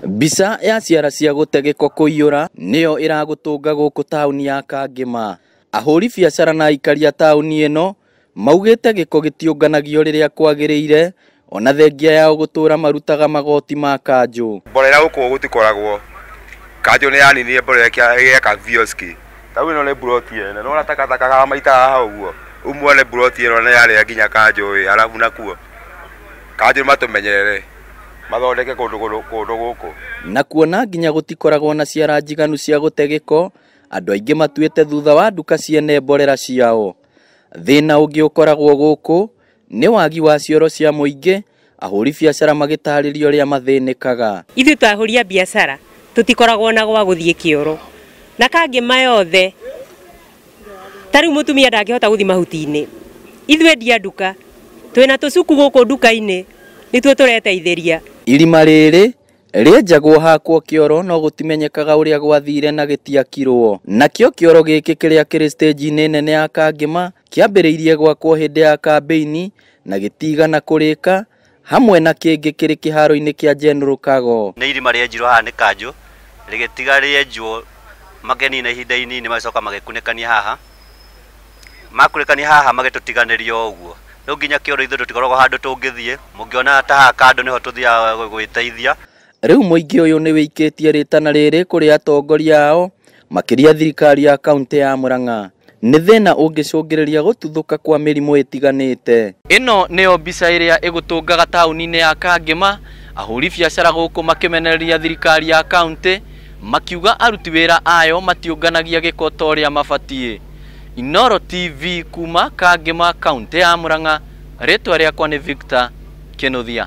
Mbica ya ciara cia gũte gĩko kũiyũra nĩyo ĩragũtũnga gũkũ taũni ya Kangĩma. Ahũri biacara na aikari a taũni ĩno maugĩte gĩko gĩtiũnganagio rĩrĩa kwagĩrĩire ona thengia yao gũtũra marutaga magoti ma kanjũ. Mborera gũkũ gũtikoragwo kanjũ nĩ yaninire mborera ĩgeka bioski. Ta rĩu ĩno nĩ mburoti ene nĩwona takataka haha maitaga haha ũguo rĩu mwone mburoti ĩno nĩ yarĩa nginya kanjũ ĩ arabu nakuo kanjũ matũmenyerere mathondeke kũndũ kũndũ gũkũ. Na kuona nginya gũtikoragwo na ciara njiganu cia gũte gĩko, andũ aingĩ matuĩte thutha wa nduka ciene mborera ciao. Thĩna ũngĩ ũkoragwo gũkũ nĩ wagi wa cioro cia mũingĩ, ahũri biacara magĩtarĩria ũrĩa mathĩnĩkaga. Ithuĩ twahũri a biacara tũtikoragwo na gwa gũthiĩ kĩoro na Kangĩma yothe ta rĩu mũtumia ndangĩhota gũthiĩ mahuti-inĩ. Ithuĩ endia nduka twĩna tũcuku gũkũ nduka-inĩ nĩtuo tũreteithĩria. Irima rĩrĩ rĩenjagwo hakwo kĩoro no gũtimenyekaga ũrĩa gwathire na gĩtiakirwo. Nakĩo kĩoro gĩkĩ kĩrĩa kĩrĩ stage-inĩ nene ya Kangĩma kĩambĩrĩirie gwakwo hĩndĩ ya kambĩini na gĩtigana kũrĩka hamwe na kĩngĩ kĩrĩ kĩharo-inĩ kĩa General Kago. Nĩ irima rĩenjirwo haha nĩ kanjũ rĩgĩtiga rĩenjwo makĩnina ihinda inini magĩcoka magĩkunĩkania haha makunĩkania haha magĩtũtiganĩria o ũguo. Rĩu nginya kĩoro ithuĩ tũtikoragwo handũ tũngĩthiĩ, mũngĩona ta haha kando nĩho tũthiaga gwĩteithia. Rĩu mũingĩ ũyũ nĩ wĩikĩtie rĩtana rĩrĩ kũrĩ atongoria ao makĩria thirikari ya kaunti ya Murang'a. Nĩ thĩna ũngĩcũngĩrĩria gũtuthũka kwa mĩrimũ ĩtiganĩte. Ĩno nĩyo mbica ĩrĩa ĩgũtũngaga taũni-inĩ ya Kangĩma, ahũri biacara gũkũ makĩmenereria thirikari ya kaunti makiuga aruti wĩra ayo matiũnganagia gĩko ta ũrĩa mabatiĩ. Inooro TV kuma Kangĩma kaunti ya Murang'a, rĩtwa rĩakwa nĩ Victor Kinuthia.